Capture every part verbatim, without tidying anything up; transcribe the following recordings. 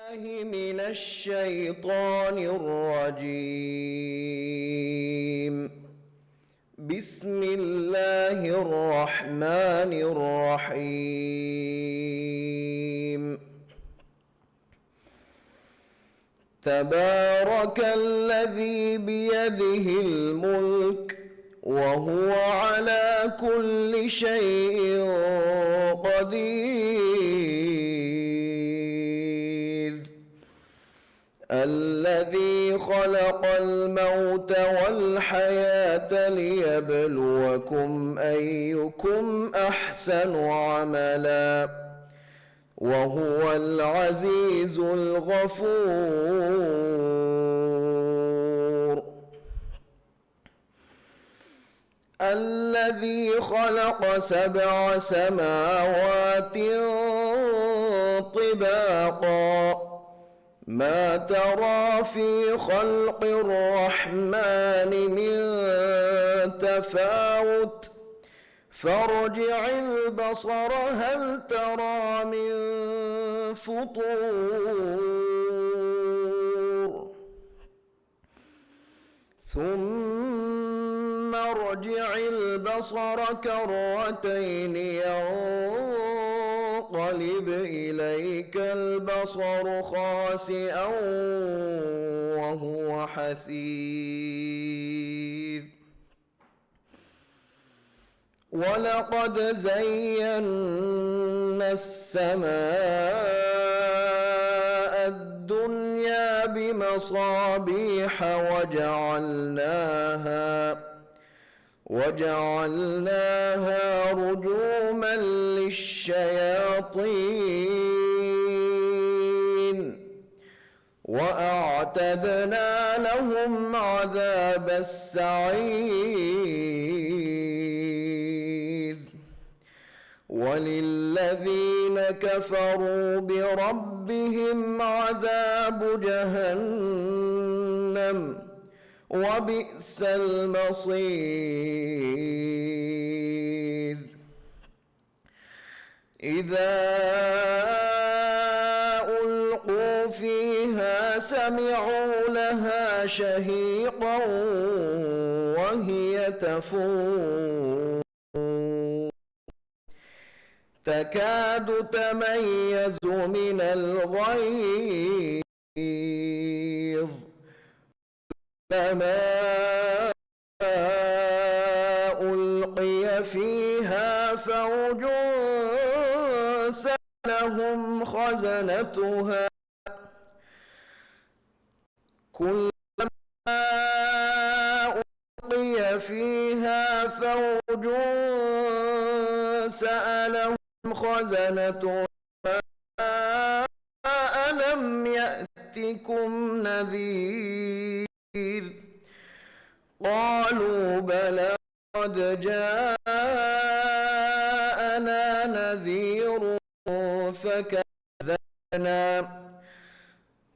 بالله من الشيطان الرجيم. بسم الله الرحمن الرحيم. تبارك الذي بيده الملك وهو على كل شيء قدير. الذي خلق الموت والحياة ليبلوكم أيكم أحسن عملا وهو العزيز الغفور. الذي خلق سبع سماوات طباقا ما ترى في خلق الرحمن من تفاوت فارجع البصر هل ترى من فطور. ثم ارجع البصر كرتين ينقلب إليك البصر خاسئا وهو حسير. ولقد زينا السماء الدنيا بمصابيح وجعلناها، وجعلناها رجوما للشياطين. وأعتدنا لهم عذاب السعير. وللذين كفروا بربهم عذاب جهنم وبئس المصير. إذا ألقوا فيها سمعوا لها شهيقا وهي تفور تكاد تميز من الغيظ كلما ألقي فيها فوج سألهم خزنتها كلما ألقي فيها فوج سألهم خزنتها ألم يأتكم نذير قالوا بلى قد جاءنا نذير فكذبنا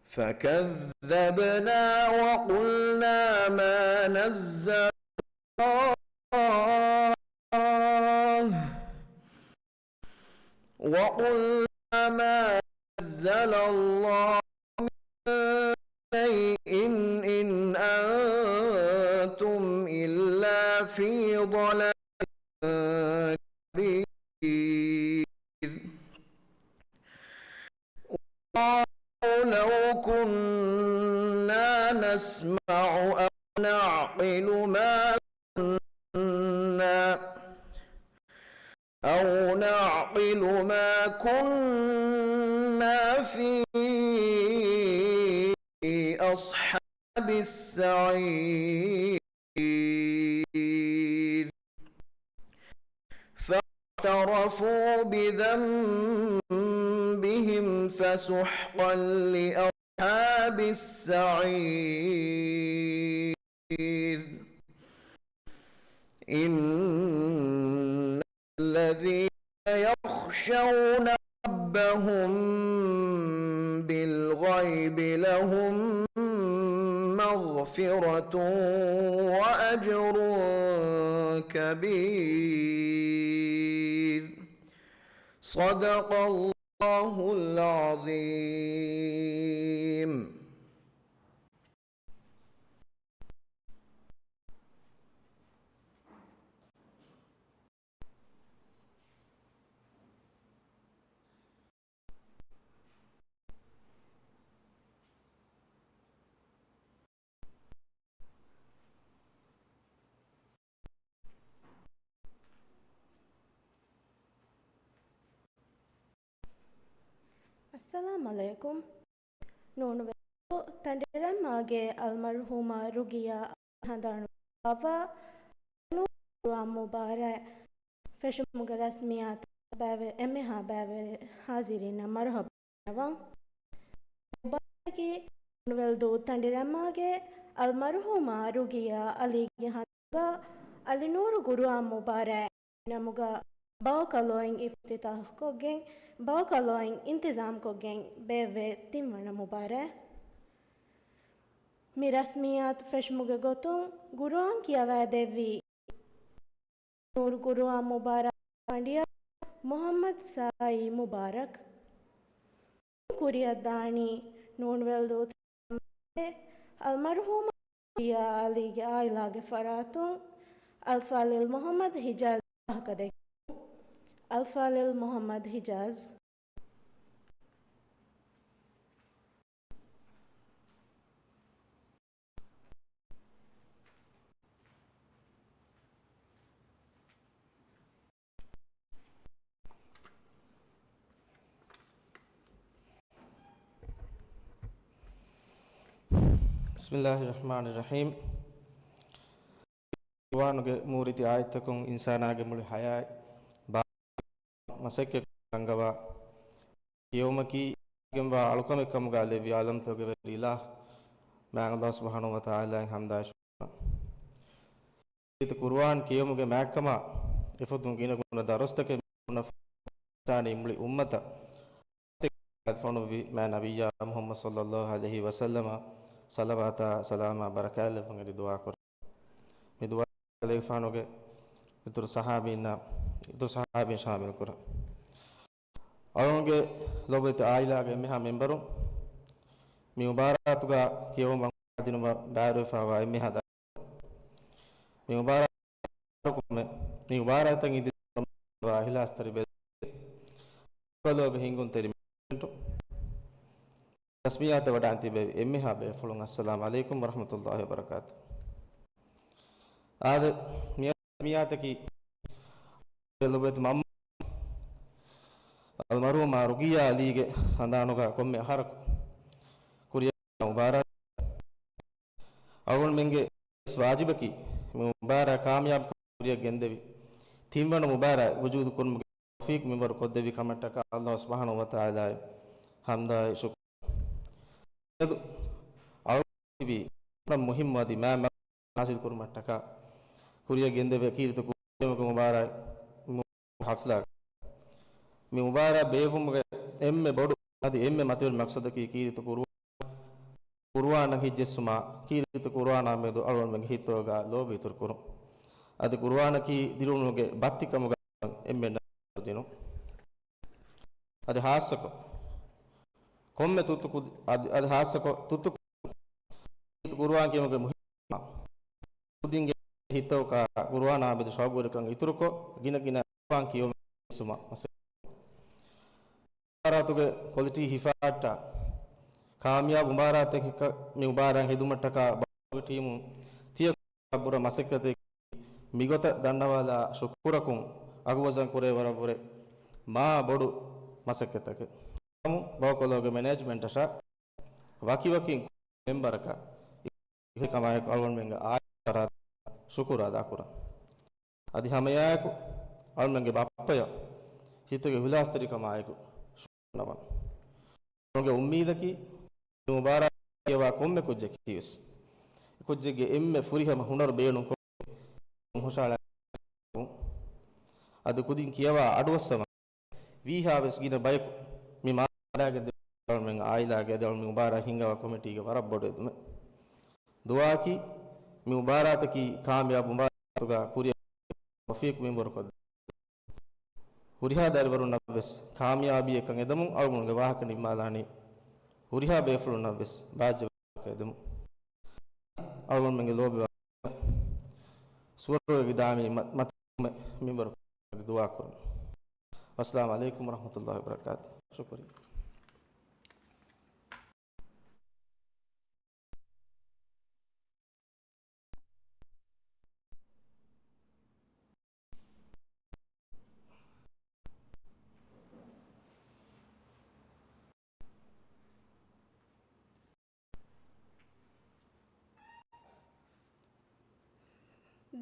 فكذبنا وقلنا ما نزل الله وقلنا ما نزل الله من شيء إن أنتم إلا في ضلال كبير. وقالوا لو كنا نسمع أو نعقل ما كنا أو نعقل ما كنا في أصحاب السعير. فاعترفوا بذنبهم فسحقا لأصحاب السعير. إن الذين يخشون ربهم بالغيب لهم مغفرة وأجر كبير. صدق الله الله العظيم. އައްސަލާމް ޢަލައިކުމް. ނޫނުވެލްދޫ ތަނޑިރަންމާގެ އަލްމަރުޙޫމާ ރުގިޔާ ހަނދާނު ވާ ނޫރު ޤުރުއާން މުބާރާތް ފެށުމުގެ ރަސްމިއްޔާތަށް ބައިވެ-، އެންމެހާ ބައިވެރި ޙާޟިރީންނަށް މަރުޙަބާ ވަން. މުބާރާތަކީ ނޫނުވެލްދޫ ތަނޑިރަންމާގެ އަލްމަރުޙޫމާ ރުގިޔާ އަލީގެ ހަނދުގަ އަލިނޫރު ޤުރުއާން މުބާރާތް ނަމުގަ ބައުކަލޯއިން އިފްތިތާޙުކޮށްގެން، ބައުކަލޯއިން އިންތިޒާމްކޮށްގެން ބޭއްވޭ ތިންވަނަ މުބާރާތް. މި ރަސްމިއްޔާތު ފެށުމުގެ ގޮތުން ޤުރުއާން ކިޔަވައިދެއްވީ ނޫރު ޤުރުއާން މުބާރާތް ފަނޑިޔާރު މުޙައްމަދު ސާއީ މުބާރަކް. ކުރިއަށްދާނީ ނޫނުވެލްދޫ އަލްމަރުޙޫމާ ރުގިޔާ އަލީގެ އާއިލާގެ ފަރާތުން އަލްފާޟިލް މުޙައްމަދު ޙިޖާޒް ވާހަކަދެއްކުން. އަލްފާޟިލް މުޙައްމަދު ޙިޖާޒް. بسم الله الرحمن الرحيم. ޤުރުއާނުގެ މޫރިތި އާޔަތްތަކުން އިންސާނާގެ މުޅި ޙަޔާތް ބާ މަސައްކަތް ރަނގަވާ، ކިޔެވުމަކީ ގެންވާ އަޅުކަމެއް ކަމުގަ ލެއްވި ޢާލަމްތަކުގެ ވެރި އިލާހު މާތް ﷲ ސުބްޙާނަހޫ ވަތަޢާލާއަށް ޙަމްދާއި ޝުކުރާ. ކީރިތި ޤުރުއާން ކިޔެވުމުގެ މާތްކަމާ އެފަދުން ގިނަގުނަ ދަރުސްތަކެއް މި ފޮނުއްވާނީ މުޅި އުއްމަތަށް ފޮނުއްވި މާތް ނަބިއްޔާ މުޙައްމަދު ޞައްލައްލާހު ޢަލައިހި ވަސައްލަމަށް ޞަލަވާތާ ސަލާމާ ބަރަކާތް ލެއްވުން އެދި ދުޢާ ކުރަން. މި ދުޢާ އަލިފާނުގެ އިތުރު ޞަޙާބީންނާ، އިތުރު ޞަޙާބީން ޝާމިލު ކުރަން. އަޅުގަނޑުގެ ލޮބުވެތި އާއިލާގެ އެންމެހާ މެމްބަރުން، މި މުބާރާތުގަ ކިޔެވުމަށް ދިނުމަށް ބައިވެރިވެފައިވާ އެންމެހާ ދަރި، މި މުބާރާތު މި މުބާރާތަށް އިދި އިހްލާސްތެރި ބެލެ ކޮލޯގެ ހިނގުންތެރި ރަސްމިއްޔާތަށް ވަޑައިގެން ތިބެވި އެންމެހާ ބޭފުޅުން، އައްސަލާމް ޢަލައިކުމް ވަރަޙްމަތުﷲ ވަބަރަކާތު. އާދެ، މި ރަސްމިއްޔާތަކީ ލޮބުވެތި މަންމަ އަލްމަރުޙޫމާ ރުގިއްޔާ އަލީގެ ހަނދާނުގަ ކޮންމެ އަހަރަކު ކުރިއަށް މުބާރާތް އަޅުގަނޑުމެންގެ ވާޖިބަކީ، މި މުބާރާތް ކާމިޔާބުކޮށް ކުރިއަށް ގެންދެވި ތިންވަނަ މުބާރާތް ވުޖޫދު ކުރުމުގެ ތައުފީޤު މިންވަރު ކޮށްދެއްވި ކަމަށްޓަކާ ﷲ ސުބްޙާނަހޫ ވަތަޢާލާއަށް ޙަމްދާއި ޝުކުރު. އަދު އަޅުގަނޑު މުހިއްމު އަދި މާ މަ ޙާޞިލު ކުރުމަށްޓަކާ ކުރިއަށް ގެންދެވޭ ކީރިތި ކުރުވުމުގެ މުބާރާތް މު-، ޙަފްލާ. މި މުބާރާތް ބޭއްވުމުގެ އެންމެ ބޮޑު އަދި އެންމެ މަތިވެރި މަޤްޞަދަކީ ކީރިތި ކުރު-، ޤުރުއާނަށް ހިތްޖެއްސުމާ، ކީރިތި ޤުރުއާނާ މެދު އަޅުގަނޑުމެންގެ ހިތްތަކުގަ ލޯބި އިތުރު ކުރުން. އަދި ޤުރުއާނަކީ ދިރިއުޅުމުގެ ބައްތިކަމުގަ އެންމެ ނަ-، ދިނުން. އަދި ޚާއްޞަކޮށް، ކޮންމެ ތުއްތު ކުދި-، އަދި، އަދި ޚާއްޞަކޮށް، ތުއްތު ކުދިން ޤުރުއާން ކިޔުމުގެ މުހިއްމާ، ކުދިންގެ ހިތްތަކުގަ ޤުރުއާނާ މެދު ޝައުޤުވެރިކަން އިތުރުކޮށް، ގިނަ ގިނަ ޤުރުއާން ކިޔުމަށް ވެސް މަ-، މަސައްކަތް. މުބާރާތުގެ ކޮލިޓީ ހިފަހައްޓާ، ކާމިޔާބު މުބާރާތެއް ހިއްކަ-، މި މުބާރާތް ހެދުމަށްޓަކާ ބާރުގެ ޓީމުން ތިޔަ ބުރަ މަސައްކަތެއް މިގޮތަށް ދަންނަވާލާ ޝުކުރަކުން އަގުވަޒަން ކުރެވޭ ވަރަށްވުރެ މާ ބޮޑު މަސައްކަތަކެއް. ބައުކަލޯގެ މެނޭޖްމަންޓަށާ ވަކިވަކި މެމްބަރަކަށް އިހުލާސްތެރިކަމާއެކު އަޅުގަނޑުމެންގެ އާއިލާ ޝުކުރު އަދާކުރަން. އަދި ހަމައެއާއެކު އަޅުގަނޑުމެންގެ ބައްޕަޔަށް ހިތުގެ އިހުލާސްތެރިކަމާއެކު ޝުކުރު ނަމަން. އަޅުގަނޑުގެ އުއްމީދަކީ މި މުބާރާތް ކިޔަވާ ކޮންމެ ކުއްޖަކީވެސް އެ ކުއްޖެއްގެ އެންމެ ފުރިހަމަ ހުނަރު ބޭނުންކޮށް ހުށަހަޅާ އަދި ކުދިން ކިޔަވާ އަޑުއައްސަވާ ވީހާވެސް ގިނަ ބަޔަކު މި މާ ވަޑައިގެންދެވި އަޅުގަނޑުމެން އާއިލާގެ އަދި އަޅުގަނޑު މި މުބާރާތް ހިންގަވާ ކޮމިޓީގެ ވަރަށް ބޮޑު އެދުމެއް. ދުޢާއަކީ މި މުބާރާތަކީ ކާމިޔާބު މުބާރާތުގަ ކުރިއަށް ތައުފީޤު މިންވަރުކޮށްދޭ. ހުރިހާ ދަރިވަރުންނަށްވެސް ކާމިޔާބީއެއްކަން އެދަމުން އަޅުގަނޑުގެ ވާހަކަ ނިންމާލާނީ. ހުރިހާ ބޭފުޅުންނަށްވެސް ބާއްޖަވެރި ވާހަކަ އެދަމުން. އަޅުގަނޑުމެންގެ ލޯބިވާ ސުވަރުގެ ދާނީ މަ-، މަތި މިންވަރު ދުޢާ ކުރުން. ވައްސަލާމު ޢަލައިކުމް ވަރަޙްމަތުﷲި ވަބަރަކާތުހު. ޝުކުރިއްޔާ.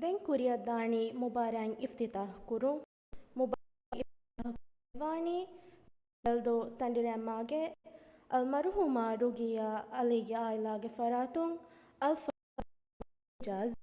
ދެން ކުރިއަށްދާނީ މުބާރާތް އިފްތިތާޙް ކުރުން. މުބާރާތް އިފްތިތާޙް ކުރައްވާނީ ބެލްދޫ ތަނޑިރޭމާގެ އަލްމަރުޙޫމާ ރުގިއްޔާ ޢަލީގެ ޢާއިލާގެ ފަރާތުން އަލްފާ އިޖާޒް.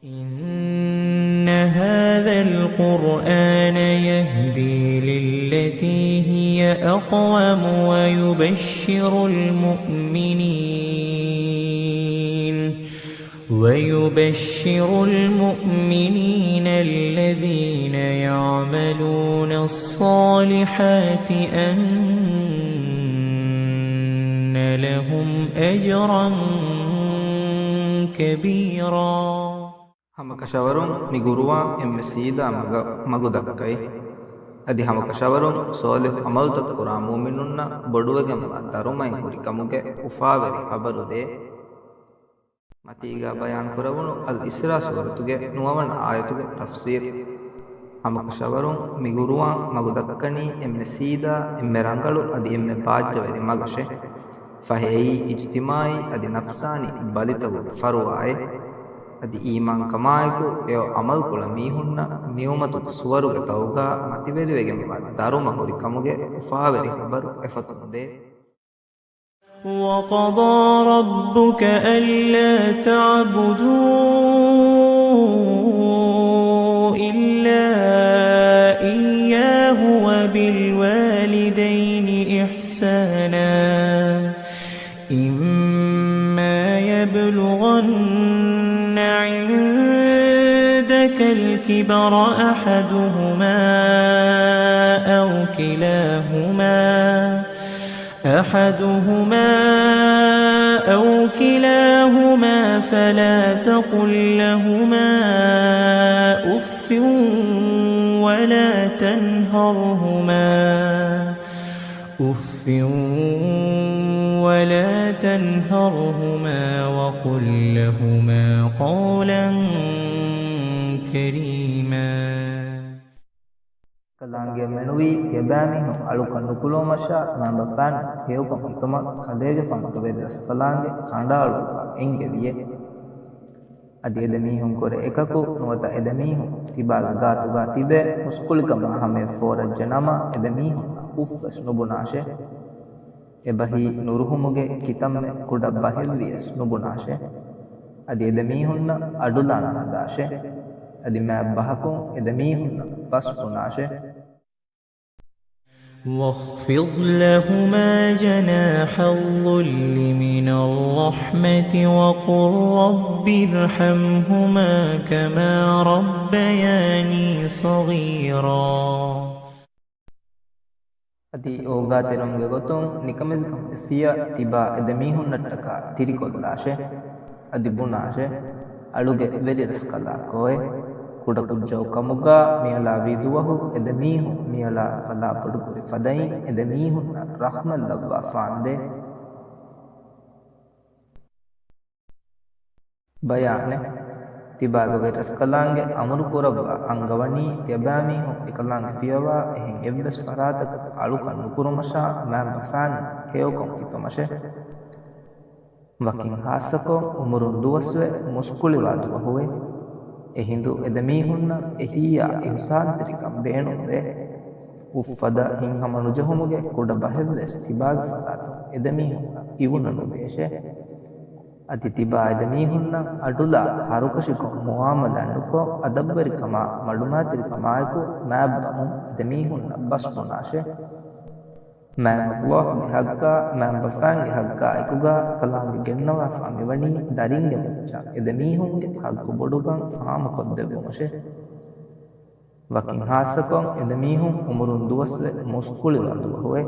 إن هذا القرآن يهدي للتي هي أقوم ويبشر المؤمنين ويبشر المؤمنين الذين يعملون الصالحات أن لهم أجرا كبيرا. ހަމަކަށަވަރުން މި ގުރުއާން އެންމެ ސީދާ މަގަށް މަގު ދައްކައި. އަދި ހަމަކަށަވަރުން ޞާލިޙު ޢަމަލުތައް ކުރާ މުއުމިނުންނަށް ބޮޑުވެގެންވާ ދަރުމައިން ހުރިކަމުގެ އުފާވެރި ޚަބަރު ދޭ. މަތީގަ ބަޔާންކުރެވުނު އަލް އިސްރާ ސޫރަތުގެ ނުވަވަނަ އާޔަތުގެ ތަފްސީރު. ހަމަކަށަވަރުން މި ގުރުއާން މަގު ދައްކަނީ އެންމެ ސީދާ، އެންމެ ރަނގަޅު އަދި އެންމެ ބާއްޖަވެރި މަގަށޭ. ފަހެ އެއީ އިޖުތިމާޢީ އަދި ނަފްސާނީ ބަލިތަކުގެ ފަރުވާއޭ. އަދި އީމާންކަމާއެކު އެއަށް ޢަމަލުކުރާ މީހުންނަށް ނިޢުމަތުގެ ސުވަރުގެތަކުގަ މަތިވެރިވެގެންވާ ދަރުމަ ހުރިކަމުގެ އުފާވެރި ޚަބަރު އެފަދައިން ދޭ. وقضى ربك ألا تعبدوا إلا إياه وبالوالدين إحسانا إما يبلغن عندك الكبر أحدهما أو كلاهما أحدهما أو كلاهما فلا تقل لهما أف ولا تنهرهما أف ولا تنهرهما وقل لهما قولا كريما. ރަސްކަލާނގެ މެނުވީ ތިޔަބައިމީހުން އަޅުކަން ނުކުޅުވުމަށާ މައިންބަފައިން ހެޔޮކޮށް ހިތުމަށް ކަލޭގެފާނުގެ ވެރި ރަސްކަލާނގެ ކަނޑައަޅުއްވާ އެންގެވިއޭ. އަދި އެދެމީހުން ކުރެ އެކަކު ނުވަތަ އެދެމީހުން ތިބާގެ ގާތުގަ ތިބެ މުސްކުޅިކަމާ ހަމަޔަށް ފޯރައްޖެ ނަމަ އެދެމީހުންނަށް އުފްވެސް ނުބުނާށޭ. އެބަހީ ނުރުހުމުގެ ކިތަންމެ ކުޑަ ބަހެއްވިޔަސް ނުބުނާށޭ. އަދި އެދެމީހުންނަށް އަޑުލާނަ ހަދާށޭ. އަދި މާތް ބަހަކުން އެދެމީހުންނަށް ބަސް ބުނާށޭ. واخفض لهما جناح الذل من الرحمة وقل رب ارحمهما كما ربياني صغيرا. އަދި އޯގާތެރިވުމުގެ ގޮތުން ނިކަމެތިކަން ފެށިއްޔާ ތިބާ އެދެމީހުންނަށްޓަކާ ތިރިކޮށްލާށޭ. އަދި ބުނާށޭ، އަޅުގެ ވެރިރަސްކަލާކޯއޭ! ކުޑަކުއްޖަކު ކަމުގަ މިއަޅާ ވީ ދުވަހު އެދެމީހުން މިއަޅާ ބަލާ ބޮޑުކުރި ފަދައިން އެދެމީހުންނަށް ރަޙްމަތްލައްވާފާނދޭ. ބަޔާނެއް، ތިބާގެ ވެރިރަސްކަލާނގެ އަމުރުކުރައްވާ އަންގަވަނީ ތިޔަބައިމީހުން އެކަލާނގެ ފިޔަވާ އެހެން އެއްވެސް ފަރާތަކަށް އަޅުކަން ނުކުރުމަށާ މައިންބަފައިން ހެޔޮކޮށް ހިތުމަށޭ. ވަކިން ހާއްސަކޮށް އުމުރުން ދުވަސްވެ މުސްކުޅިވާ ދުވަހުވޭ. އެހިނދު އެދެމީހުންނަށް އެހީއާ އިހުސާންތެރިކަން ބޭނުންވޭ. އުއްފަދަ ހިތްހަމަ ނުޖެހުމުގެ ކުޑަ ބަހެއްވެސް ތިބާގެ ފަރާތުން އެދެމީހުންނަށް އިވުނަ ނުދޭށޭ. އަދި ތިބާ އެދެމީހުންނަށް އަޑުލާ ހަރުކަށިކޮށް މުއާމަލާނުކޮށް، އަދަބުވެރިކަމާ މަޑުމައިތިރިކަމާއެކު މާތް ބަހުން އެދެމީހުންނަށް ބަސް ބުނާށޭ. މާތް ﷲ ގެ ޙައްޤާ، މާތް ބަފައިންގެ ޙައްޤާ އެކުގާ ކަލާނގެ ގެންނަވާފާ މިވަނީ ދަރިންގެ މައްޗަށް އެދެމީހުންގެ ޙައްޤު ބޮޑުކަން ހާމަކޮށްދެއްވުމަށޭ. ވަކިން ހާއްސަކޮށް އެދެމީހުން އުމުރުން ދުވަސްވެ މުސްކުޅިވާ ދުވަހުއޭ.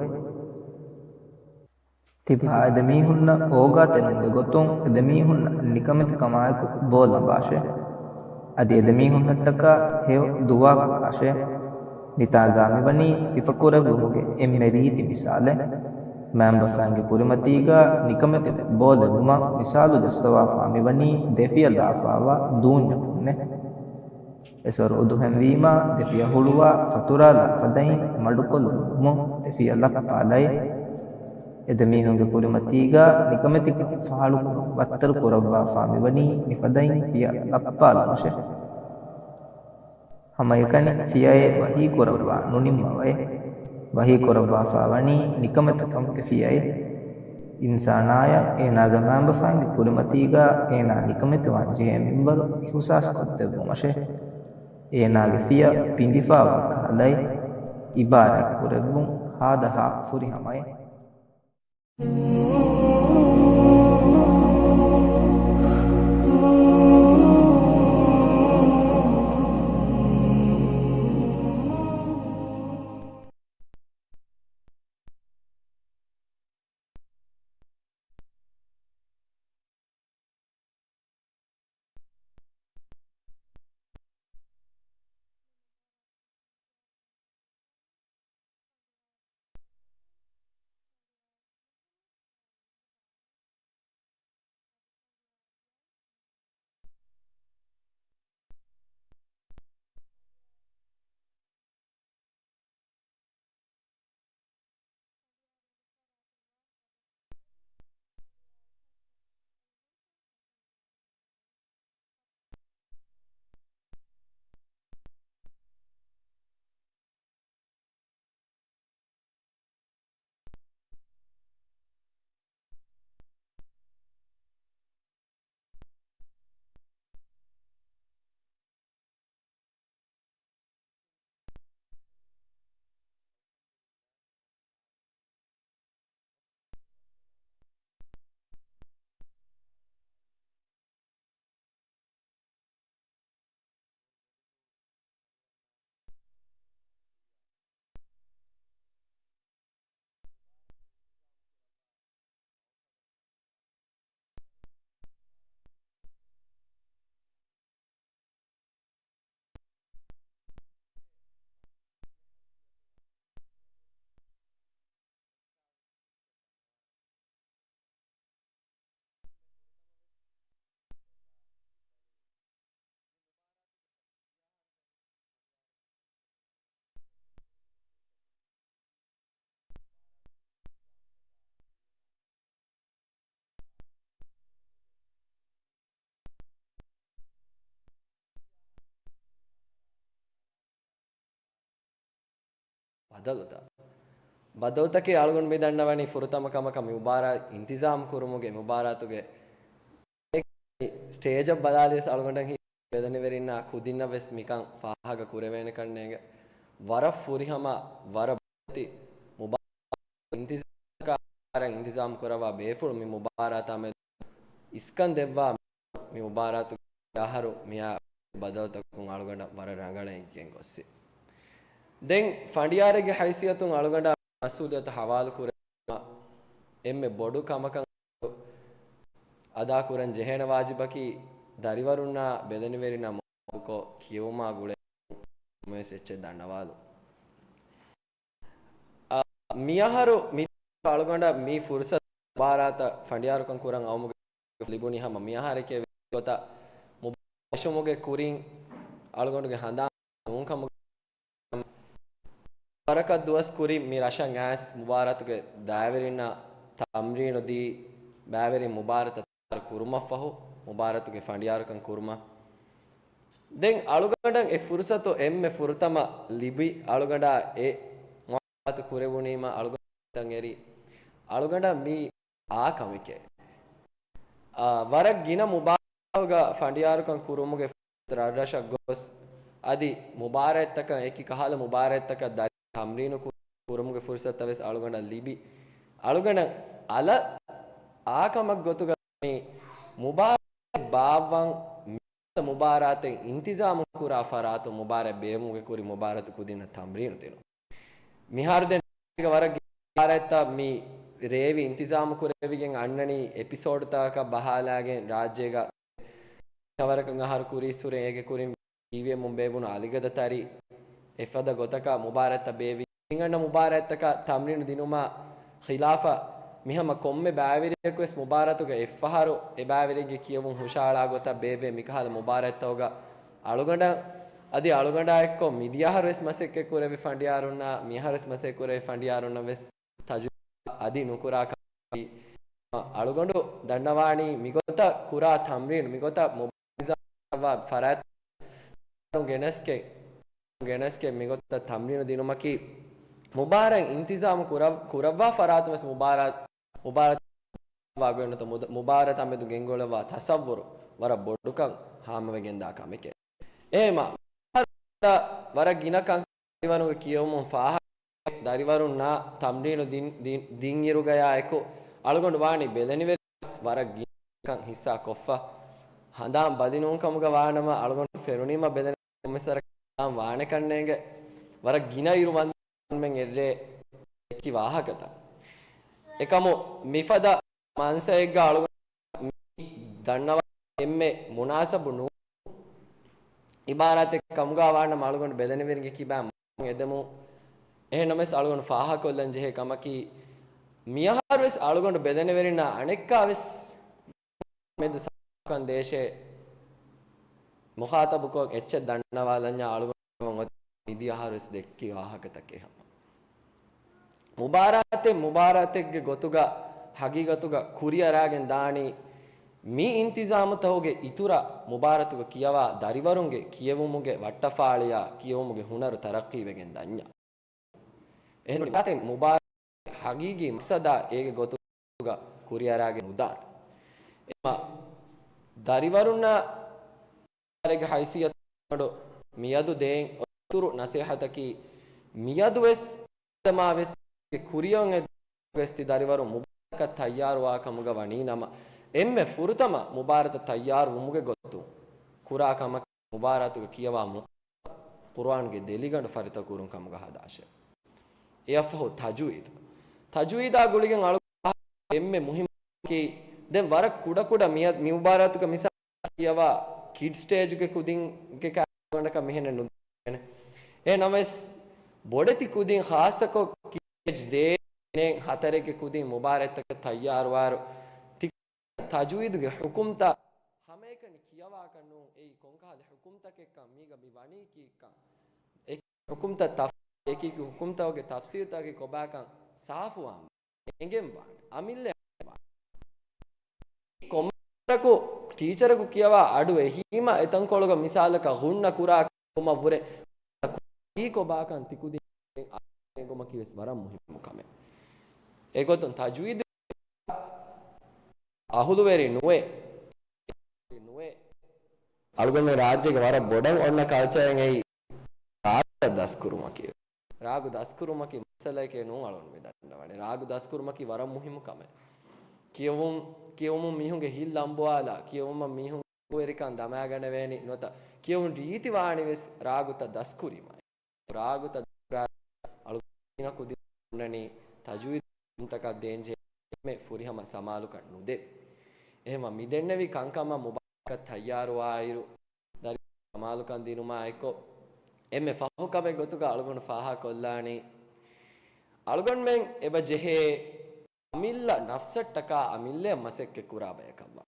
ތިބާ އެދެމީހުންނަށް އޯގާތެރިންގެ ގޮތުން އެދެމީހުންނަށް ނިކަމެތިކަމާއެކު ބޯ ލަނބާށޭ. އަދި އެދެމީހުންނަށްޓަކާ ހެޔޮ ދުޢާ ކުރާށޭ. މިތާގާ މިވަނީ ސިފަކުރެއްވުމުގެ އެންމެ ރީތި މިސާލެއް. މާތް ބަފައިންގެ ކުރިމަތީގާ ނިކަމެތިވެ ބޯ ލެއްވުމަށް މިސާލު ޖައްސަވާފާ މިވަނީ ދެފިޔަ ލާފާވާ ދޫންޏަކުންނޭ. އެސޮރު އުދުހެންވީމާ ދެފިޔަ ހުޅުވާ ފަތުރާލާ ފަދައިން މަޑުކޮށްލެއްވުމުން ދެފިޔަ ލައްޕާލައި. އެދެމީހުންގެ ކުރިމަތީގާ ނިކަމެތިކަން ފާޅުކުރުން ވައްތަރު ކުރައްވާފާ މިވަނީ މިފަދައިން ފިޔަ ލައްޕާލުމަށެ. ހަމައެކަނި ފިޔައޭ ވަޙީ ކުރައްވާ ނުނިންމަވައޭ. ވަޙީ ކުރައްވާފާ ވަނީ ނިކަމެތިކަމުގެ ފިޔައޭ. އިންސާނާޔަށް އޭނާގެ މާބަފާންގެ ކުރިމަތީގާ އޭނާ ނިކަމެތިވާން ޖެހޭ މިންވަރު އިހުސާސް ކޮށްދެއްވުމަށޭ. އޭނާގެ ފިޔަ ޕިނދިފާވާ ކަހަލައި، އިބާރާތް ކުރެއްވުން ހާދަހާ ފުރިހަމައެއް. ބަދަލުތައް. ބަދަލުތަކީ އަޅުގަނޑު މި ދަންނަވަނީ ފުރަތަމަ ކަމަކަށް މި މުބާރާތް އިންތިޒާމް ކުރުމުގެ މުބާރާތުގެ ސްޓޭޖަށް ބަލާލިޔަސް އަޅުގަނޑަށް ހީ ބެލެނިވެރިންނާ ކުދިންނަށް ވެސް މިކަން ފާހަގަ ކުރެވޭނެ ކަންނޭނގެ. ވަރަށް ފުރިހަމަ، ވަރަށް ބޮޑެތި މުބާރާތް އިންތިޒާމް ކުރައްވާ ބޭފުޅު މި މުބާރާތާ މެދު އިސްކަން ދެއްވާ މި މުބާރާތު އަހަރު މިއާ ބަދަލުތަކުން އަޅުގަނޑަށް ވަރަށް ރަނގަޅަށް އެނގިގެން ގޮއްސި. ދެން ފަނޑިޔާރެއްގެ ހައިސިއްޔަތުން އަޅުގަނޑާ މަސްއޫލިއްޔަތު ހަވާލު ކުރެވުމަށް އެންމެ ބޮޑު ކަމަކަށް އަދާ ކުރަން ޖެހޭނެ ވާޖިބަކީ ދަރިވަރުންނާ ބެލެނިވެރިންނާ މަސްއޫލުކޮށް ކިޔެވުމާ ގުޅޭ ކޮންމެވެސް އެއްޗެއް ދަންނަވާލުން. އަ، މިއަހަރު މި އަޅުގަނޑަށް މި ފުރުސަތު މުބާރާތަށް ފަނޑިޔާރުކަން ކުރަން އައުމުގެ ލިބުނީ ހަމަ މިއަހަރެކޭ ގޮތަށް މުބާރާތު ފެށުމުގެ ކުރިން އަޅުގަނޑުގެ ހަނދާން ނޫންކަމުގެ ވަރަކަށް ދުވަސް ކުރިން މި ރަށަށް އައިސް މުބާރާތުގެ ދާވެރިންނަށް ތަމްރީނު ދީ، ބައިވެރިން މުބާރަތަށް ކުރުމަށްފަހު، މުބާރަތުގެ ފަނޑިޔާރުކަން ކުރުމަށް. ދެން އަޅުގަނޑަށް އެ ފުރުސަތު އެންމެ ފުރަތަމަ ލިބި، އަޅުގަނޑާ އެ މުބާރަތު ކުރެވުނީމަ އަޅުގަނޑަށް އެރި، އަޅުގަނޑަށް މީ އާ ކަމެކޭ. އާ، ވަރަށް ގިނަ މުބާރަތުގަ ފަނޑިޔާރުކަން ކުރުމުގެ ރަށްރަށަށް ގޮސް، އަދި މުބާރާތްތަކަށް، އެކި ކަހަލަ މުބާރާތްތަކަށް ދަރި ތަމްރީނު ކު-، ކުރުމުގެ ފުރުސަތުތައް ވެސް އަޅުގަނޑަށް ލިބި، އަޅުގަނޑަށް އަލަށް އާކަމަށް ގޮތުގަ މި މުބާރާތް ބާއްވަން، މި މުބާރާތެއް އިންތިޒާމު ކުރާ ފަރާތުން މުބާރާތް ބޭއްވުމުގެ ކުރިން މުބާރާތު ކުދިންނަށް ތަމްރީނު ދިނުން. މިހާރު ދެން ވަރަށް ގިނަ މުބާރާތްތައް މި ރޭވި އިންތިޒާމު ކުރެވިގެން އަންނަނީ އެޕިސޯޑުތަކަށް ބަހާލާގެން ރާއްޖޭގަ އެއްވަރަކަށް އަހަރު ކުރީއްސުރެ އޭގެ ކުރިން ހީވެމުން ބޭއްވުނު އަލިގަދަ ތަރި، އެފަދަ ގޮތަކަށް މުބާރާތްތައް ބޭއްވި. މިހެން އަންނަ މުބާރާތްތަކަށް ތަމްރީނު ދިނުމާ ޚިލާފަށް މިހަމަ ކޮންމެ ބައިވެރިޔަކު ވެސް މުބާރާތުގަ އެއްފަހަރު އެ ބައިވެރިންގެ ކިޔެވުން ހުށަހަޅާ ގޮތަށް ބޭއްވޭ. މިކަހަލަ މުބާރާތްތަކުގަ އަޅުގަނޑަށް އަދި އަޅުގަނޑާ އެއްކޮށް މިދިޔަ އަހަރު ވެސް މަސައްކަތް ކުރެވި ފަނޑިޔާރުންނާ މިއަހަރު ވެސް މަސައްކަތް ކުރެވި ފަނޑިޔާރުންނަށް ވެސް ތަޖު އަދި ނުކުރާ ކަމަކީ، އަޅުގަނޑު ދަންނަވާނީ މިގޮތަށް ކުރާ ތަމްރީނު، މިގޮތަށް މުބާރިޒާ ފަރާތް ގެނެސްގެން، ގެނެސްގެން މިގޮތަށް ތަމްރީނު ދިނުމަކީ، މުބާރާތް އިންތިޒާމު ކުރަ-، ކުރައްވާ ފަރާތުން ވެސް މުބާރާ-، މުބާރާތް ވާގޮތް ނުވަތަ މުދ-، މުބާރާތް އަމެދު ގެންގުޅެވާ ތަސައްވުރު ވަރަށް ބޮޑުކަން ހާމަވެގެންދާ ކަމެކޭ. އެހެމަ، ވަރަށް ގިނަ ކަން ދަރިވަރުންގެ ކިޔެވުމުން ފާހަގަ ދަރިވަރުންނާ ތަމްރީނު ދިން، ދިން، ދިންއިރުގަޔާއެކު އަޅުގަނޑު ވާނީ ބެލެނިވެރި ވަރަށް ގިނަކަން ހިއްސާ ކޮށްފަ. ހަނދާން ބަލި ނޫން ކަމުގަ ވާނަމަ އަޅުގަނޑު ފެނުނީމަ ބެލެނިވެރި ކޮންމެސް ވަރަކަށް ވާނެ ކަންނޭނގެ. ވަރަށް ގިނަ އިރު ވަންދެން އެއްރޭ ދެއްކި ވާހަކަތައް. އެކަމު މިފަދަ މަންސައެއްގަ އަޅުގަނޑު މި ދަންނަވާ އެންމެ މުނާސަބު ނޫން އިބާރާތެއް ކަމުގަ ވާނަމަ އަޅުގަނޑު ބެލެނިވެރިންގެ ކިބައިން އެދެމު. އެހެންނަމަވެސް އަޅުގަނޑު ފާހަގަކޮށްލަން ޖެހޭ ކަމަކީ، މިއަހަރުވެސް އަޅުގަނޑު ބެލެނިވެރިންނާ އަނެއްކާވެސް މެދު ސާފުކަން ދޭށޭ، މުޚާޠަބުކޮށް އެއްޗެއް ދަންނަވާލަންޏާ އަޅުގަނޑު މިދިޔަ އަހަރުވެސް ދެއްކި ވާހަކަތަކެއް ހަމަ. މުބާރާތެއް މުބާރާތެއްގެ ގޮތުގަ ހަގީގަތުގަ ކުރިއަރާގެން ދާނީ މި އިންތިޒާމުތަކުގެ އިތުރަށް މުބާރާތުގަ ކިޔަވާ ދަރިވަރުންގެ ކިޔެވުމުގެ ވައްޓަފާޅިއާ ކިޔެވުމުގެ ހުނަރު ތަރައްޤީވެގެން ދަންޏާ. އެހެން މުބާރާތެއް މުބާރާތުގެ ހަގީގީ މަޤްޞަދާ އޭގެ ގޮތުގަ ކުރިއަރާގެން ނުދާނެ. އެމަ ދަރިވަރުންނާ ގެ ހައިސިއްޔަތުގަ މިއަދު ދޭން އޮތުރު ނަސޭހަތަކީ، މިއަދުވެސް އަދި މާވެސް ކުރިއަށް އެދި ވެސް ތި ދަރިވަރުން މުބާރާތަކަށް ތައްޔާރުވާ ކަމުގަ ވަނީ ނަމަ، އެންމެ ފުރަތަމަ މުބާރާތަށް ތައްޔާރު ވުމުގެ ގޮތުން ކުރާ ކަމަކީ މުބާރާތުގަ ކިޔަވާ މު-، ޤުރުއާންގެ ދެލިގަނޑު ފަރިތަކުރުން ކަމުގަ ހަދާށޭ. އެއަށްފަހު ތަޖުވީދު. ތަޖުވީދާ ގުޅިގެން އަޅު އެންމެ މުހިއްމަކީ، ދެން ވަރަށް ކުޑަކުޑަ މިއަ-، މި މުބާރާތުގަ މިސާ ކިޔަވާ ކިޑް ސްޓޭޖުގެ ކުދިންގެ ކާގަނޑަކަށް މިހެނެއް ނުދެނެ. އެހެން ނަމަވެސް، ބޮޑެތި ކުދިން ޚާއްޞަކޮށް ކިޑް ސްޓޭޖް ދޭއް ހަތަރެއްގެ ކުދިން މުބާރާތްތަކަށް ތައްޔާރުވާއިރު، ތި ތަޖުވީދުގެ ޙުކުމްތައް ހަމައެކަނި ކިޔަވާކަށް ނޫން، އެއީ ކޮންކަހަލަ ޙުކުމްތަކެއްކަން، މީގަ މި ވަނީ ކީއްކަން، އެ ޙުކުމްތައް ތަފް-، އެކި ޙުކުމްތަކުގެ ތަފްސީލްތަކަކީ ކޮބާކަން ސާފުވާން އެނގެންވާނެ. އަމިއްލަ ކޮންމެ ޓީޗަރަކު ކިޔަވާ އަޑު އެހީމަ އެތަންކޮޅުގަ މިސާލަކަށް ހުންނަ ކުރާ ކުރުމަށް ވުރެ ކީ ކޮބާކަން ތިކުދިން އެނގުމަކީ ވެސް ވަރަށް މުހިއްމު ކަމެއް. އެގޮތުން ތަޖުވީދު އަހުލުވެރި ނުވޭ. ނުވޭ. އަޅުގަނޑު ރާއްޖޭގެ ވަރަށް ބޮޑަށް އޮންނަ ކަލްޗަރެއް އެއީ ރާގުތައް ދަސްކުރުމަކީ. ރާގު ދަސްކުރުމަކީ މައްސަލައެކޭ ނޫން އަޅުގަނޑު މި ދަންނަވަނީ. ރާގު ދަސްކުރުމަކީ ވަރަށް މުހިއްމު ކަމެއް. ކިޔެވުން، ކިޔެވުމުން މީހުންގެ ހިތް ލަނބުވާލާ، ކިޔެވުމަށް މީހުން ވެރިކަން ދަމާގަނެވޭނީ ނުވަތަ ކިޔެވުން ރީތި ވާނީ ވެސް ރާގުތައް ދަސްކުރީމަ. ރާގުތައް ދަސްކުރާ އަޅުގަނޑު ކުދިން ހުންނަނީ ތަޖުވީދު ކުދިންތަކަށް ދޭންޖެހޭ އެންމެ ފުރިހަމަ ސަމާލުކަން ނުދެވި. އެހެމަ މި ދެންނެވި ކަންކަމަށް މުބާރާތަށް ތައްޔާރުވާއިރު، ދަރި ސަމާލުކަން ދިނުމާ އެއްކޮށް، އެންމެ ފަހު ކަމެއް ގޮތުގަ އަޅުގަނޑު ފާހަގަކޮށްލާނީ، އަޅުގަނޑުމެން އެބަ ޖެހޭ އަމިއްލަ ނަފްސަށްޓަކާ އަމިއްލައަށް މަސައްކަތް ކުރާ ބަޔަކަށްވާ.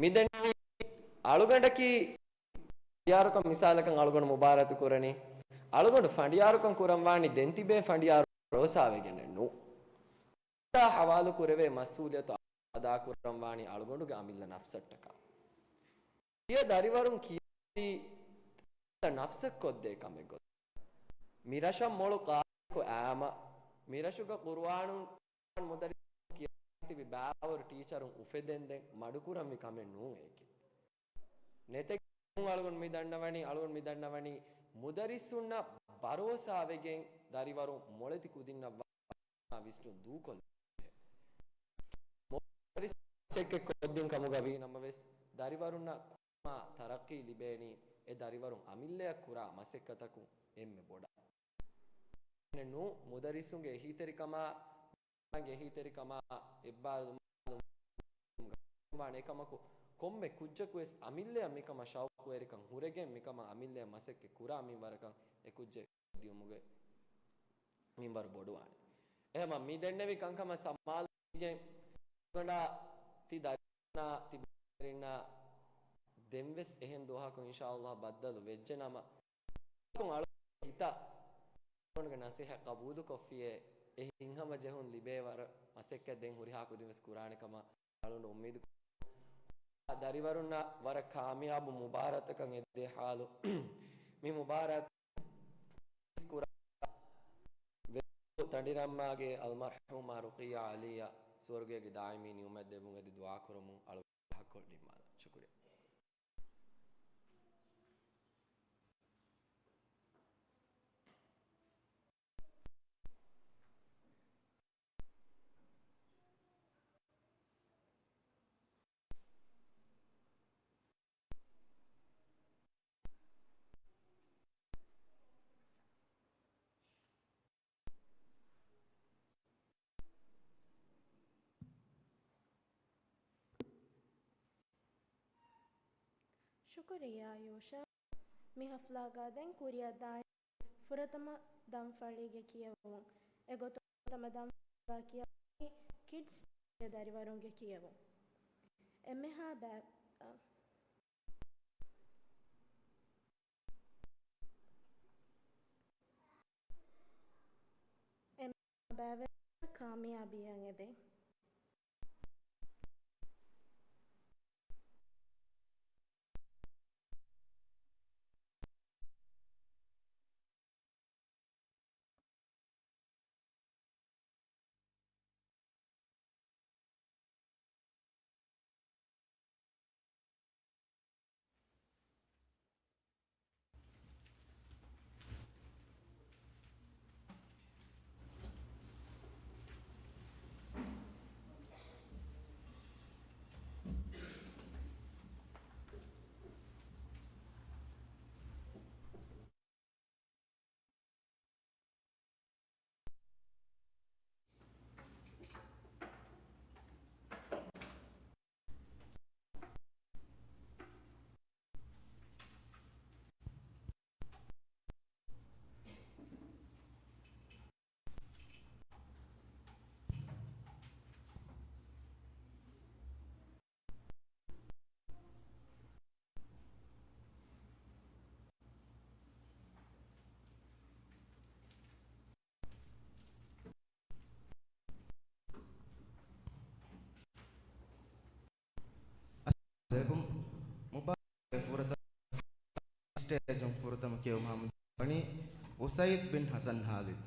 މި ދެންނެވި އަޅުގަނޑަކީ ފަނޑިޔާރުކަން މިސާލަކަށް އަޅުގަނޑު މުބާރާތު ކުރަނީ. އަޅުގަނޑު ފަނޑިޔާރުކަން ކުރަން ވާނީ ދެން ތިބޭ ފަނޑިޔާރު ބަރޯސާވެގެނެއް ނޫން. އަލްލާ ޙަވާލު ކުރެވޭ މަސްއޫލިއްޔަތު އަދާކުރަން ވާނީ އަޅުގަނޑުގެ އަމިއްލަ ނަފްސަށްޓަކާ. ތިޔަ ދަރިވަރުން ކިޔަވީ ނަފްސަށް ކޮށްދޭ ކަމެއް ގޮތަށް. މިރަށަށް މޮޅު ޤާރިއަކު އާމަ، މިރަށުގަ ޤުރުއާނު މުދައްރިސުން ކިޔާ ތިބި ބައިވަރު ޓީޗަރުން އުފެދެންދެން މަޑުކުރަންވީ ކަމެއް ނޫން އެއީކީ. ނެތެއް އަޅުގަނޑު މި ދަންނަވަނީ، އަޅުގަނޑު މި ދަންނަވަނީ މުދައްރިސުންނަށް ބަރޯސާވެގެން ދަރިވަރުން މޮޅެތި ކުދިންނަށް ވާ ވިސްނުން ދޫކޮށްލަން. މުދައްރިސް މަސައްކަތް ކޮށްދިން ކަމުގަ ވީ ނަމަވެސް، ދަރިވަރުންނަށް ކުރުމާ ތަރައްޤީ ލިބޭނީ އެ ދަރިވަރުން އަމިއްލަޔަށް ކުރާ މަސައްކަތަކުން އެންމެ ބޮޑަށް. ނޫ މުދައްރިސުންގެ އެހީތެރިކަމާ، ގެ އެހީތެރިކަމާ އެއްބާރުލުމުން ވާނެ އެކަމަކު، ކޮންމެ ކުއްޖަކުވެސް އަމިއްލަޔަށް މިކަމަށް ޝައުޤުވެރިކަން ހުރެގެން މިކަމަށް އަމިއްލަޔަށް މަސައްކަތް ކުރާ މިންވަރަކަށް އެ ކުއްޖެއް ދިޔުމުގެ މިންވަރު ބޮޑުވާނެ. އެހެމަ މި ދެންނެވި ކަންކަމަށް ސަމާލުވެގެން ގަނޑާ ތި ދަރިންނާ ތި ބޭރިންނާ ދެންވެސް އެހެން ދުވަހަކު އިންޝާﷲ ބައްދަލު ވެއްޖެ ނަމަ، އަޅުގަނޑުގެ ނަސޭހަތް ޤަބޫލުކޮށްފިޔޭ، އެ ހިތްހަމަޖެހުން ލިބޭ ވަރަށް މަސައްކަތް ދެން ހުރިހާ ކުދިންވެސް ކުރާނެ ކަމަށް އަޅުގަނޑު އުއްމީދު ކުރަން. ދަރިވަރުންނަށް ވަރަށް ކާމިޔާބު މުބާރާތަކަށް އެދޭ ޙާލު. މި މުބާރާތް ކުރާ ތަނޑިރަންމާގެ އަލްމަރްޙޫމާ ރުޤިއްޔާ ޢަލީއަށް ސުވަރުގޭގެ ދާއިމީ ނިޢުމަތް ދެއްވުން އެދި ދުޢާ ކުރަމުން އަޅުގަނޑު ޙައްޤު ނިންމާލަން. ޝުކުރިއްޔާ. ޝުކުރިއްޔާ ޔޫޝަ. މި ޙަފްލާގަ ދެން ކުރިއަށް ދާނީ ފުރަތަމަ ދަންފަޅީގެ ކިޔެވުން. އެގޮތުން ފުރަތަމަ ދަންފަޅާ ކިޔަވަނީ ކިޑްސް ދަރިވަރުންގެ ކިޔެވުން. އެންމެހާ ބައި-، އަ، އެންމެހާ ބައިވެރިންނަށް ކާމިޔާބީއަށް އެދެން. އައްސަލާމު ޢަލައިކުމް. މުބާރާތުގެ ފުރަތަމަ ސްޓޭޖުން ފުރަތަމަ ކިޔެވުމަށް ހަމަޖައްސަވަނީ އުސައިދް ބިން ޙަސަން ޚާލިދު.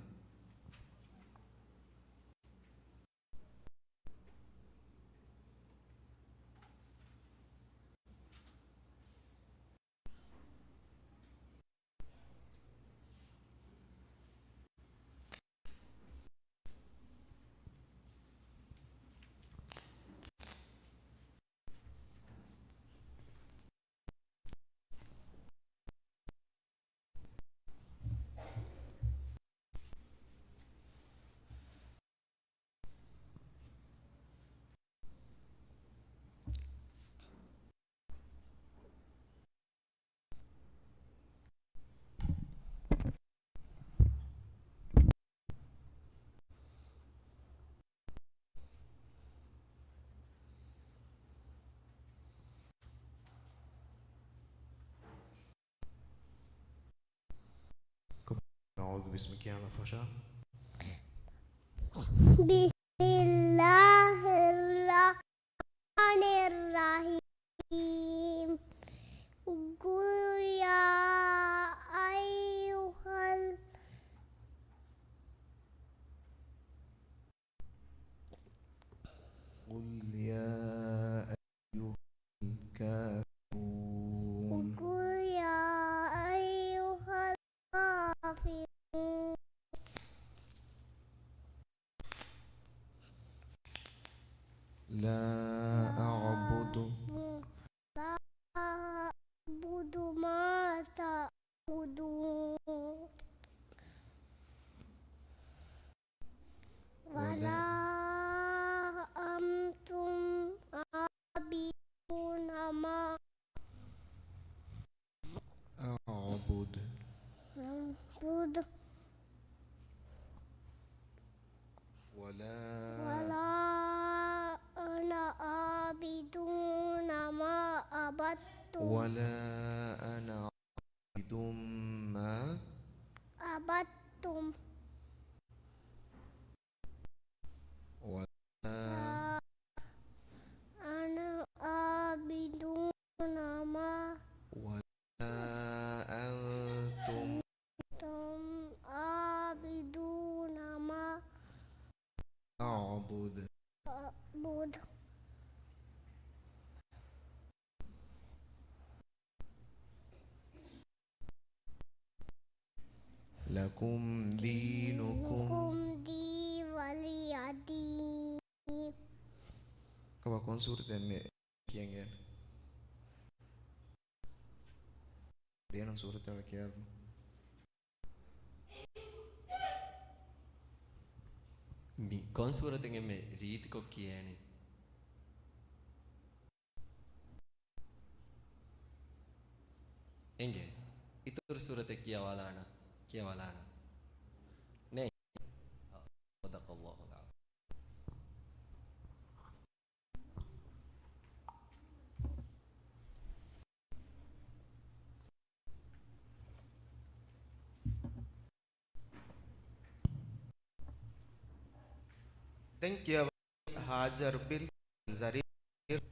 އައޫޛު ބިސްމި ކިޔާނަ ފަށާ. بسم الرحيم. قل يا أيها ال- قل يا أيها الكافرون. قل يا أيها الكافرون. لا أعبد. لا أعبد ما تعبدون. ولا ولا أنتم عابدون ما أعبد. أعبد. ولا ولا أنا عابد ما عبدتم. ولا أنا عابد ما عبدتم. ولا أنا عابد ما ولا أنتم أنتم عابدون ما أعبد. أعبد. لكم دينكم دينكم دي ولي دين. ކަމަކު ކޮން ސޫރަތެއް މި ކިޔަން ގެން؟ ބޭނުން ސޫރަތަޅަ ކިޔާލު. މި ކޮން ސޫރަތެއް އެންމެ ރީތިކޮށް ކިޔޭނީ؟ އެނގޭ. އިތުރު ސޫރަތެއް ކިޔަވާލާނަ، ކިޔަވާލާނަ. ނޭ. صدق الله العظيم. ދެން ކިޔަވަނީ ހާޖަރު ބިން ޒަރީރް.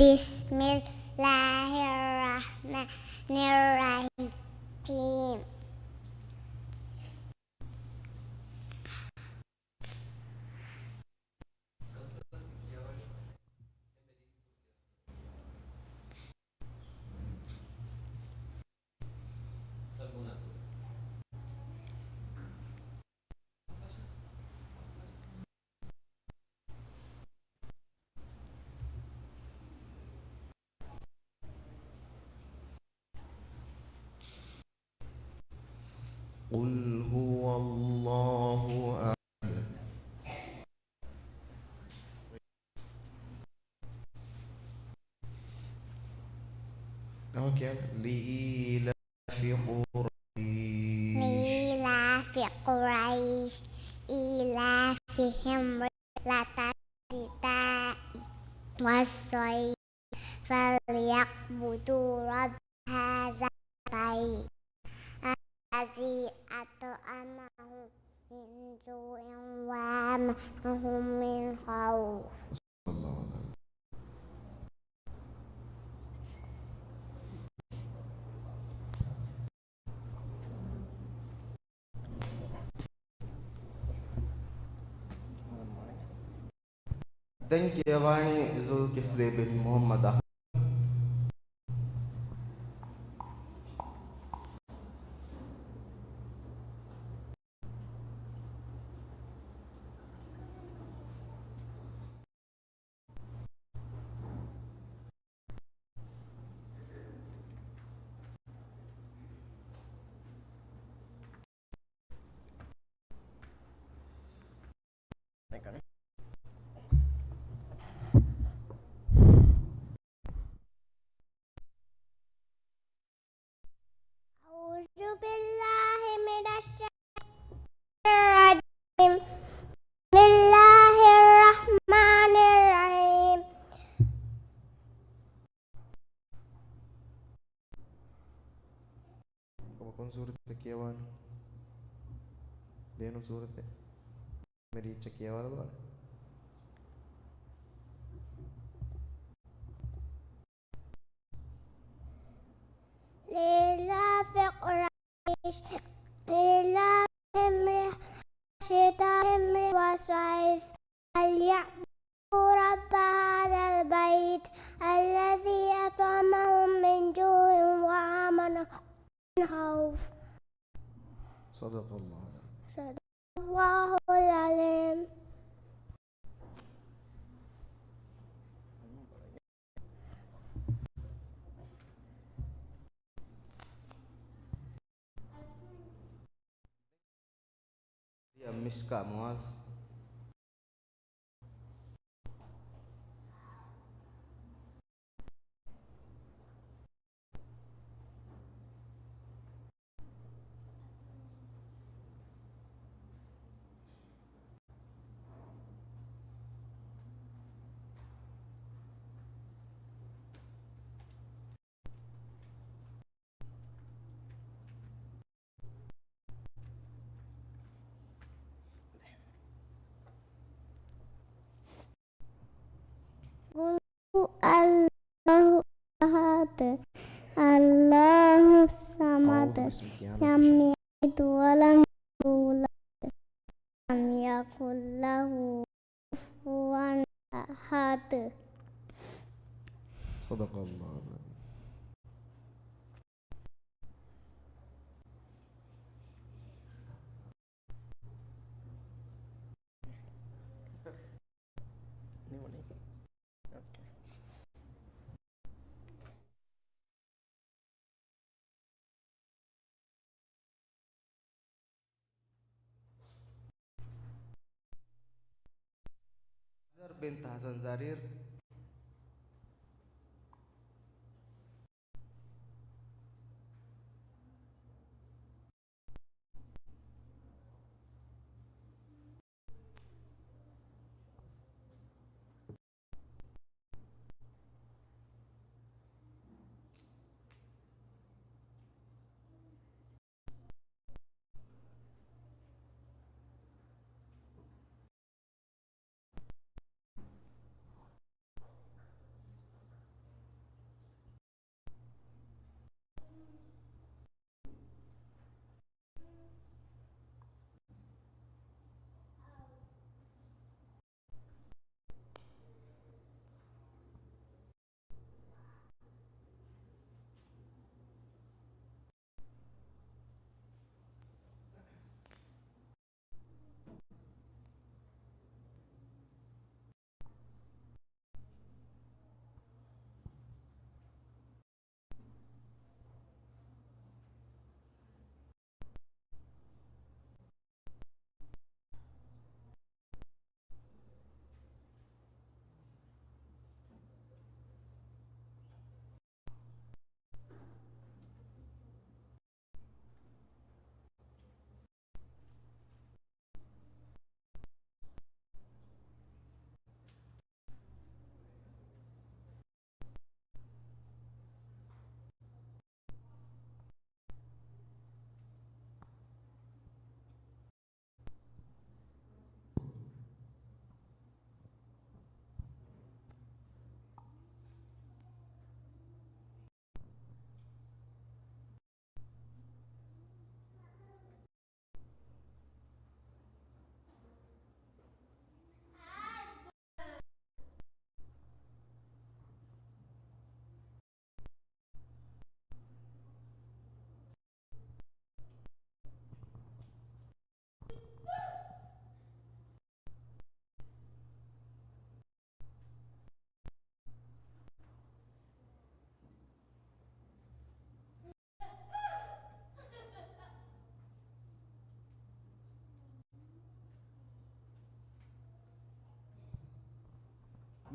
بسم الله الرحمن الرحيم. قل هو الله أحد. ނަމަ ކިޔާން، لإيلاف قريش. لإيلاف قريش إيلافهم رحلة الشتاء والصيف فليعبدوا رب هذا البيت الذي أطعمهم من جوع وآمنهم من خوف. ދެން ކިޔަވާނީ ޒުލްކިފްލީ ބިން މުޙައްމަދު އަޙްމަދު. أعوذ بالله من الشيطان الرجيم. بسم الله الرحمن الرحيم. ކޮން ސޫރަތެއް ކިޔަވާނީ؟ ބޭނުން ސޫރަތެއް. މެރީއްޗަށް ކިޔަވާލަބާ. لإيلاف قريش إيلافهم رحلة الشتاء والصيف فليعبدوا رب هذا البيت الذي أطعمهم من جوع وآمنهم من خوف. صدق الله العظيم. صدق الله العظيم. މިޝްކާ މުވާޒް. قل هو الله أحد، الله الصمد، لم يلد ولم يولد، ولم يكن له كفوا أحد. صدق الله العظيم. ޒަރް ބިންތު ޙަސަން ޒަރީރް.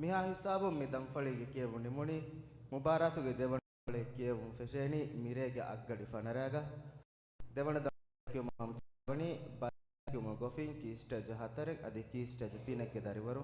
މިހާ ހިސާބުން މި ދަންފަޅީގެ ކިޔެވުން ނިމުނީ. މުބާރާތުގެ ދެވަނަ ދަންފަޅެއް ކިޔެވުން ފެށޭނީ މިރޭގެ އަށްގަޑި ފަނަރައިގަ. ދެވަނަ ދަންފަޅެއް ކިޔުމަށް ހަމަޖެހިފައިވަނީ ބައި ކިޔުމުގެ ގޮފިން ކީ ސްޓޭޖް ހަތަރެއް އަދި ކީ ސްޓޭޖް ތިނެއްގެ ދަރިވަރު.